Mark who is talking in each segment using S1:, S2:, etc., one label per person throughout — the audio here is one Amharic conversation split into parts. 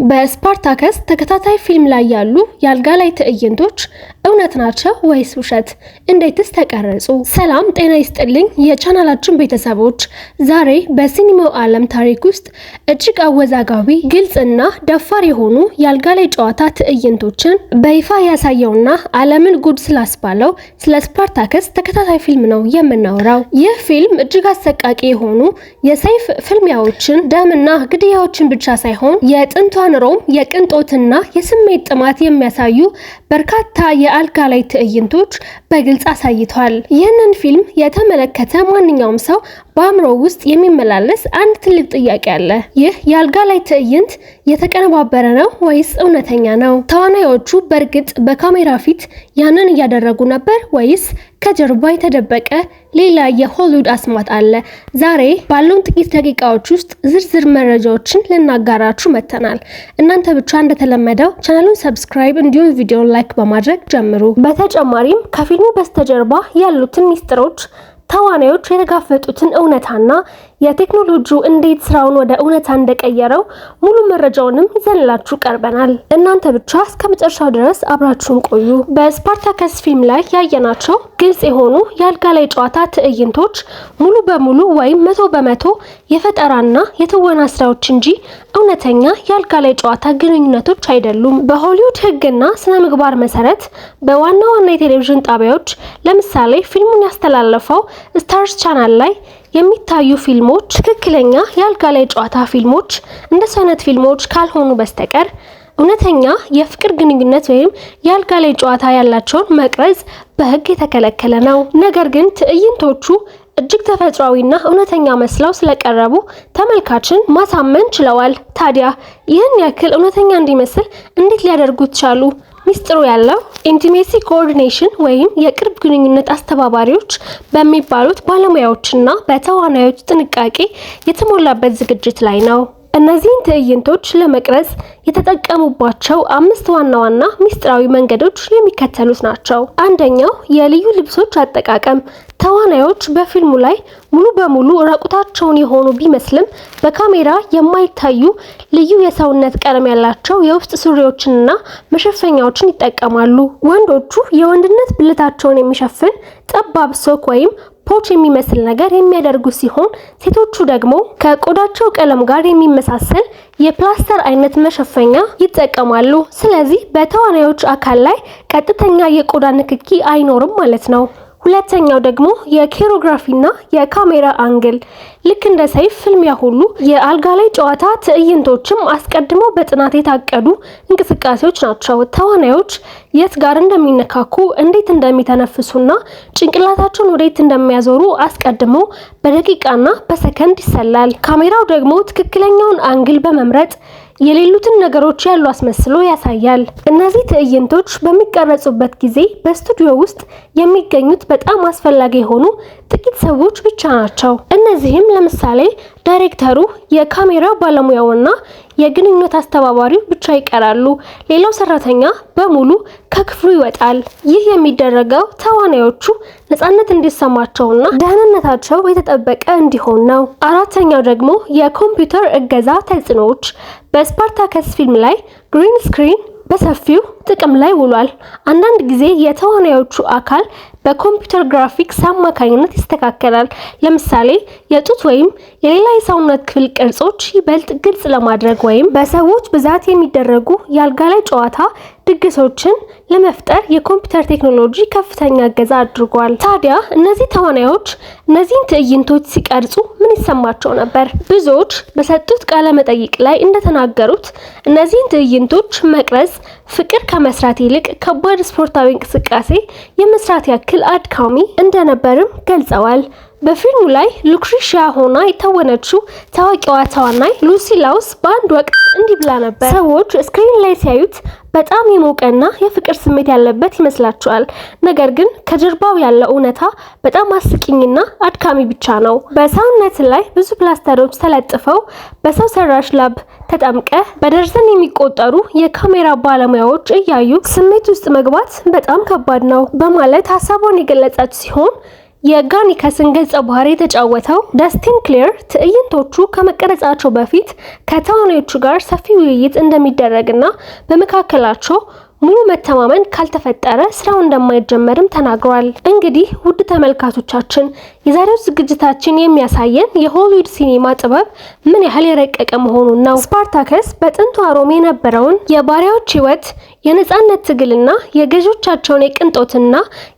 S1: በስፓርታከስ ተከታታይ ፊልም ላይ ያሉ የአልጋ ላይ ትዕይንቶች እውነት ናቸው ወይስ ውሸት? እንዴትስ ተቀረጹ? ሰላም ጤና ይስጥልኝ የቻናላችን ቤተሰቦች፣ ዛሬ በሲኒማው ዓለም ታሪክ ውስጥ እጅግ አወዛጋቢ፣ ግልጽና ደፋር የሆኑ የአልጋ ላይ ጨዋታ ትዕይንቶችን በይፋ ያሳየውና ዓለምን ጉድ ስላስባለው ስለ ስፓርታከስ ተከታታይ ፊልም ነው የምናወራው። ይህ ፊልም እጅግ አሰቃቂ የሆኑ የሰይፍ ፍልሚያዎችን፣ ደምና ግድያዎችን ብቻ ሳይሆን የጥንቷን ሮም የቅንጦትና የስሜት ጥማት የሚያሳዩ በርካታ የአልጋ ላይ ትዕይንቶች በግልጽ አሳይቷል። ይህንን ፊልም የተመለከተ ማንኛውም ሰው በአእምሮ ውስጥ የሚመላለስ አንድ ትልቅ ጥያቄ አለ። ይህ የአልጋ ላይ ትዕይንት የተቀነባበረ ነው ወይስ እውነተኛ ነው? ተዋናዮቹ በእርግጥ በካሜራ ፊት ያንን እያደረጉ ነበር ወይስ ከጀርባ የተደበቀ ሌላ የሆሊውድ አስማት አለ? ዛሬ ባሉን ጥቂት ደቂቃዎች ውስጥ ዝርዝር መረጃዎችን ልናጋራችሁ መጥተናል። እናንተ ብቻ እንደተለመደው ቻናሉን subscribe እንዲሁም ቪዲዮን like በማድረግ ጀምሩ። በተጨማሪም ከፊልሙ በስተጀርባ ያሉትን ሚስጥሮች፣ ተዋናዮች የተጋፈጡትን እውነታና የቴክኖሎጂው እንዴት ስራውን ወደ እውነታ እንደቀየረው ሙሉ መረጃውንም ይዘንላችሁ ቀርበናል። እናንተ ብቻ እስከ መጨረሻው ድረስ አብራችሁን ቆዩ። በስፓርታከስ ፊልም ላይ ያየናቸው ግልጽ የሆኑ የአልጋ ላይ ጨዋታ ትዕይንቶች ሙሉ በሙሉ ወይም 100% የፈጠራና የትወና ስራዎች እንጂ እውነተኛ የአልጋ ላይ ጨዋታ ግንኙነቶች አይደሉም። በሆሊውድ ሕግና ስነ ምግባር መሰረት በዋና ዋና የቴሌቪዥን ጣቢያዎች፣ ለምሳሌ ፊልሙን ያስተላለፈው ስታርስ ቻናል ላይ የሚታዩ ፊልሞች ትክክለኛ የአልጋ ላይ ጨዋታ ፊልሞች እንደሱ አይነት ፊልሞች ካልሆኑ በስተቀር እውነተኛ የፍቅር ግንኙነት ወይም የአልጋ ላይ ጨዋታ ያላቸውን መቅረጽ በሕግ የተከለከለ ነው። ነገር ግን ትዕይንቶቹ እጅግ ተፈጥሯዊና እውነተኛ መስለው ስለቀረቡ ተመልካችን ማሳመን ችለዋል። ታዲያ ይህን ያክል እውነተኛ እንዲመስል እንዴት ሊያደርጉት ቻሉ? ሚስጥሩ ያለው intimacy coordination ወይም የቅርብ ግንኙነት አስተባባሪዎች በሚባሉት ባለሙያዎችና በተዋናዮች ጥንቃቄ የተሞላበት ዝግጅት ላይ ነው። እነዚህን ትዕይንቶች ለመቅረጽ የተጠቀሙባቸው አምስት ዋና ዋና ሚስጥራዊ መንገዶች የሚከተሉት ናቸው። አንደኛው የልዩ ልብሶች አጠቃቀም። ተዋናዮች በፊልሙ ላይ ሙሉ በሙሉ ራቁታቸውን የሆኑ ቢመስልም በካሜራ የማይታዩ ልዩ የሰውነት ቀለም ያላቸው የውስጥ ሱሪዎችንና መሸፈኛዎችን ይጠቀማሉ። ወንዶቹ የወንድነት ብልታቸውን የሚሸፍን ጠባብ sock ወይም pouch የሚመስል ነገር የሚያደርጉ ሲሆን፣ ሴቶቹ ደግሞ ከቆዳቸው ቀለም ጋር የሚመሳሰል የፕላስተር አይነት መሸፈኛ ይጠቀማሉ። ስለዚህ በተዋናዮች አካል ላይ ቀጥተኛ የቆዳ ንክኪ አይኖርም ማለት ነው። ሁለተኛው ደግሞ የ choreography ና የካሜራ angle። ልክ እንደ ሰይፍ ፍልሚያ ሁሉ የአልጋ ላይ ጨዋታ ትዕይንቶችም አስቀድመው በጥናት የታቀዱ እንቅስቃሴዎች ናቸው። ተዋናዮች የት ጋር እንደሚነካኩ፣ እንዴት እንደሚተነፍሱና ጭንቅላታቸውን ወዴት እንደሚያዞሩ አስቀድሞ በደቂቃና በሰከንድ ይሰላል። ካሜራው ደግሞ ትክክለኛውን angle በመምረጥ የሌሉትን ነገሮች ያሉ አስመስሎ ያሳያል። እነዚህ ትዕይንቶች በሚቀረጹበት ጊዜ በስቱዲዮ ውስጥ የሚገኙት በጣም አስፈላጊ የሆኑ ጥቂት ሰዎች ብቻ ናቸው። እነዚህም ለምሳሌ ዳይሬክተሩ፣ የካሜራ ባለሙያውና የግንኙነት አስተባባሪው ብቻ ይቀራሉ። ሌላው ሰራተኛ በሙሉ ከክፍሉ ይወጣል። ይህ የሚደረገው ተዋናዮቹ ነፃነት እንዲሰማቸውና ደህንነታቸው የተጠበቀ እንዲሆን ነው። አራተኛው ደግሞ የኮምፒውተር እገዛ ተጽዕኖዎች። በስፓርታከስ ፊልም ላይ green screen በሰፊው ጥቅም ላይ ውሏል። አንዳንድ ጊዜ የተዋናዮቹ አካል በኮምፒውተር ግራፊክስ አማካኝነት ይስተካከላል። ለምሳሌ የጡት ወይም የሌላ የሰውነት ክፍል ቅርጾች ይበልጥ ግልጽ ለማድረግ ወይም በሰዎች ብዛት የሚደረጉ የአልጋ ላይ ጨዋታ ድግሶችን ለመፍጠር የኮምፒውተር ቴክኖሎጂ ከፍተኛ እገዛ አድርጓል። ታዲያ እነዚህ ተዋናዮች እነዚህን ትዕይንቶች ሲቀርጹ ምን ይሰማቸው ነበር? ብዙዎች በሰጡት ቃለ መጠይቅ ላይ እንደተናገሩት እነዚህን ትዕይንቶች መቅረጽ ፍቅር ከመስራት ይልቅ ከባድ ስፖርታዊ እንቅስቃሴ የመስራት ያክል አድካሚ እንደነበርም ገልጸዋል። በፊልሙ ላይ ሉክሪሺያ ሆና የተወነችው ታዋቂዋ ተዋናይ ሉሲ ላውስ በአንድ ወቅት እንዲህ ብላ ነበር። "ሰዎች screen ላይ ሲያዩት በጣም የሞቀና የፍቅር ስሜት ያለበት ይመስላቸዋል። ነገር ግን ከጀርባው ያለው እውነታ በጣም አስቂኝና አድካሚ ብቻ ነው። በሰውነት ላይ ብዙ ፕላስተሮች ተለጥፈው፣ በሰው ሰራሽ ላብ ተጠምቀህ፣ በደርዘን የሚቆጠሩ የካሜራ ባለሙያዎች እያዩ ስሜት ውስጥ መግባት በጣም ከባድ ነው" በማለት ሀሳቧን የገለጸች ሲሆን፣ የጋኒከስን ገጸ ባህሪ የተጫወተው ደስቲን ክሌር ትዕይንቶቹ ከመቀረጻቸው በፊት ከተዋናዮቹ ጋር ሰፊ ውይይት እንደሚደረግና በመካከላቸው ሙሉ መተማመን ካልተፈጠረ ስራው እንደማይጀመርም ተናግሯል። እንግዲህ ውድ ተመልካቾቻችን፣ የዛሬው ዝግጅታችን የሚያሳየን የሆሊውድ ሲኒማ ጥበብ ምን ያህል የረቀቀ መሆኑን ነው። ስፓርታከስ በጥንቷ ሮም የነበረውን የባሪያዎች ሕይወት፣ የነጻነት ትግልና የገዦቻቸውን የቅንጦትና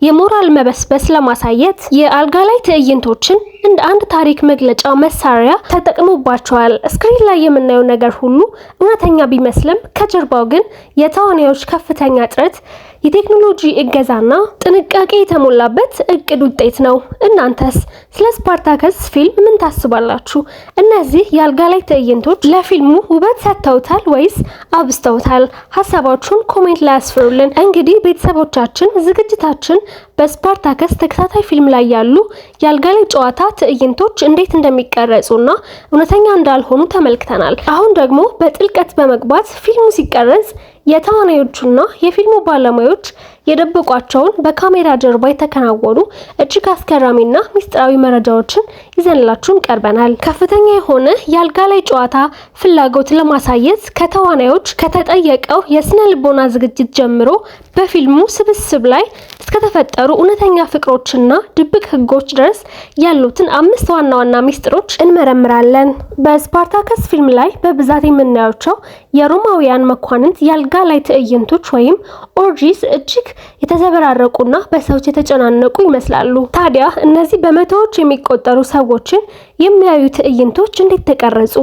S1: የሞራል መበስበስ ለማሳየት የአልጋ ላይ ትዕይንቶችን እንደ አንድ ታሪክ መግለጫ መሳሪያ ተጠቅሞባቸዋል። Screen ላይ የምናየው ነገር ሁሉ እውነተኛ ቢመስልም ከጀርባው ግን የተዋናዮች ከፍተኛ ጥረት፣ የቴክኖሎጂ እገዛና ጥንቃቄ የተሞላበት እቅድ ውጤት ነው። እናንተስ ስለ ስፓርታከስ ፊልም ምን ታስባላችሁ? እነዚህ የአልጋ ላይ ትዕይንቶች ለፊልሙ ውበት ሰጥተውታል ወይስ አብዝተውታል? ሀሳባችሁን comment ላይ አስፍሩልን። እንግዲህ ቤተሰቦቻችን፣ ዝግጅታችን በስፓርታከስ ተከታታይ ፊልም ላይ ያሉ የአልጋ ላይ ጨዋታ ትዕይንቶች እንዴት እንደሚቀረጹና እውነተኛ እንዳልሆኑ ተመልክተናል። አሁን ደግሞ በጥልቀት በመግባት ፊልሙ ሲቀረጽ የተዋናዮቹና የፊልሙ ባለሙያዎች የደበቋቸውን በካሜራ ጀርባ የተከናወኑ እጅግ አስገራሚና ሚስጥራዊ መረጃዎችን ይዘንላችሁን ቀርበናል። ከፍተኛ የሆነ የአልጋ ላይ ጨዋታ ፍላጎት ለማሳየት ከተዋናዮች ከተጠየቀው የስነ ልቦና ዝግጅት ጀምሮ በፊልሙ ስብስብ ላይ እስከተፈጠሩ እውነተኛ ፍቅሮችና ድብቅ ሕጎች ድረስ ያሉትን አምስት ዋና ዋና ሚስጥሮች እንመረምራለን። በስፓርታከስ ፊልም ላይ በብዛት የምናያቸው የሮማውያን መኳንንት የአልጋ ላይ ትዕይንቶች ወይም orgies እጅግ የተዘበራረቁና በሰዎች የተጨናነቁ ይመስላሉ። ታዲያ እነዚህ በመቶዎች የሚቆጠሩ ሰዎችን የሚያዩ ትዕይንቶች እንዴት ተቀረጹ?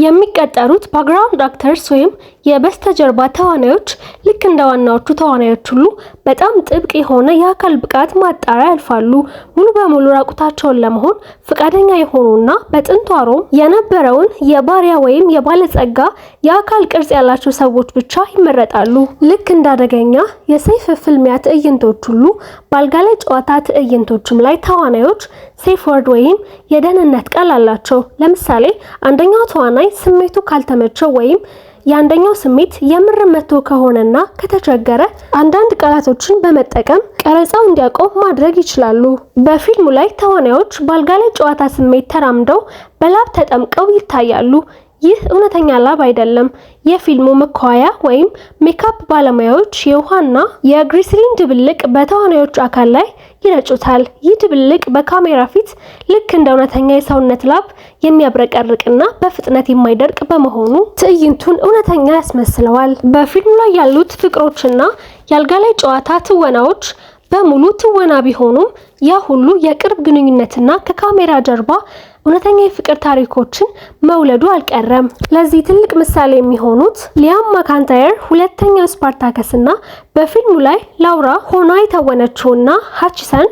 S1: የሚቀጠሩት background actors ወይም የበስተጀርባ ተዋናዮች ልክ እንደ ዋናዎቹ ተዋናዮች ሁሉ በጣም ጥብቅ የሆነ የአካል ብቃት ማጣሪያ ያልፋሉ። ሙሉ በሙሉ ራቁታቸውን ለመሆን ፈቃደኛ የሆኑና በጥንቷ ሮም የነበረውን የባሪያ ወይም የባለጸጋ የአካል ቅርጽ ያላቸው ሰዎች ብቻ ይመረጣሉ። ልክ እንዳደገኛ የሰይፍ ፍልሚያ ትዕይንቶች ሁሉ በአልጋ ላይ ጨዋታ ትዕይንቶችም ላይ ተዋናዮች safe word ወይም የደህንነት ቃል አላቸው። ለምሳሌ አንደኛው ተዋናይ ስሜቱ ካልተመቸው ወይም የአንደኛው ስሜት የምር መቶ ከሆነና ከተቸገረ አንዳንድ ቃላቶችን በመጠቀም ቀረጻው እንዲያቆም ማድረግ ይችላሉ። በፊልሙ ላይ ተዋናዮች በአልጋ ላይ ጨዋታ ስሜት ተራምደው በላብ ተጠምቀው ይታያሉ። ይህ እውነተኛ ላብ አይደለም። የፊልሙ መኳያ ወይም ሜካፕ ባለሙያዎች የውሃና የግሪስሊን ድብልቅ በተዋናዮቹ አካል ላይ ይረጩታል። ይህ ድብልቅ በካሜራ ፊት ልክ እንደ እውነተኛ የሰውነት ላብ የሚያብረቀርቅና በፍጥነት የማይደርቅ በመሆኑ ትዕይንቱን እውነተኛ ያስመስለዋል። በፊልሙ ላይ ያሉት ፍቅሮችና የአልጋ ላይ ጨዋታ ትወናዎች በሙሉ ትወና ቢሆኑም ያ ሁሉ የቅርብ ግንኙነትና ከካሜራ ጀርባ እውነተኛ የፍቅር ታሪኮችን መውለዱ አልቀረም። ለዚህ ትልቅ ምሳሌ የሚሆኑት ሊያም ማካንታየር ሁለተኛው ስፓርታከስና በፊልሙ ላይ ላውራ ሆና የተወነችውና ሃችሰን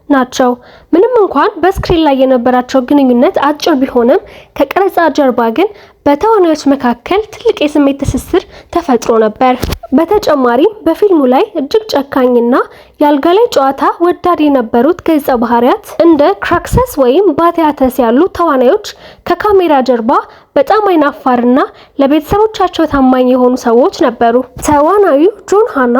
S1: ናቸው። ምንም እንኳን በ screen ላይ የነበራቸው ግንኙነት አጭር ቢሆንም ከቀረጻ ጀርባ ግን በተዋናዮች መካከል ትልቅ የስሜት ትስስር ተፈጥሮ ነበር። በተጨማሪም በፊልሙ ላይ እጅግ ጨካኝና የአልጋ ላይ ጨዋታ ወዳድ የነበሩት ገጸ ባህሪያት እንደ ክራክሰስ ወይም ባቲያተስ ያሉ ተዋናዮች ከካሜራ ጀርባ በጣም አይናፋርና ለቤተሰቦቻቸው ታማኝ የሆኑ ሰዎች ነበሩ። ተዋናዩ ጆን ሃና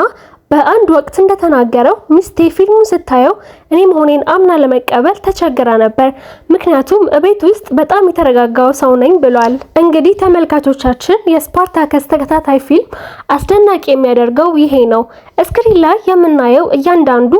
S1: በአንድ ወቅት እንደተናገረው ሚስቴ ፊልሙን ስታየው እኔ መሆኔን አምና ለመቀበል ተቸግራ ነበር፣ ምክንያቱም እቤት ውስጥ በጣም የተረጋጋው ሰው ነኝ ብሏል። እንግዲህ ተመልካቾቻችን፣ የስፓርታከስ ተከታታይ ፊልም አስደናቂ የሚያደርገው ይሄ ነው። Screen ላይ የምናየው እያንዳንዱ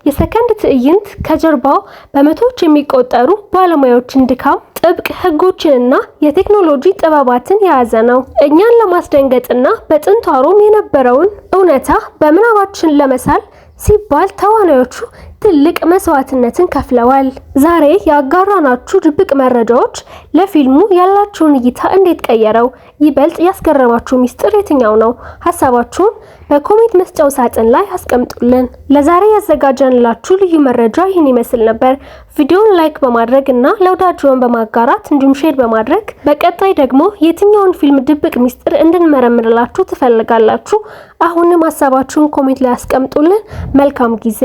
S1: የሰከንድ ትዕይንት ከጀርባው በመቶዎች የሚቆጠሩ ባለሙያዎችን ድካም፣ ጥብቅ ሕጎችንና የቴክኖሎጂ ጥበባትን የያዘ ነው። እኛን ለማስደንገጥና በጥንቷ ሮም የነበረውን እውነታ በምናባችን ለመሳል ሲባል ተዋናዮቹ ትልቅ መስዋዕትነትን ከፍለዋል። ዛሬ ያጋራናችሁ ድብቅ መረጃዎች ለፊልሙ ያላችሁን እይታ እንዴት ቀየረው? ይበልጥ ያስገረማችሁ ሚስጥር የትኛው ነው? ሀሳባችሁን በ comment መስጫው ሳጥን ላይ አስቀምጡልን። ለዛሬ ያዘጋጀንላችሁ ልዩ መረጃ ይህን ይመስል ነበር። ቪዲዮን like በማድረግ እና ለወዳጅዎን በማጋራት እንዲሁም share በማድረግ በቀጣይ ደግሞ የትኛውን ፊልም ድብቅ ሚስጥር እንድንመረምርላችሁ ትፈልጋላችሁ? አሁንም ሀሳባችሁን comment ላይ አስቀምጡልን። መልካም ጊዜ።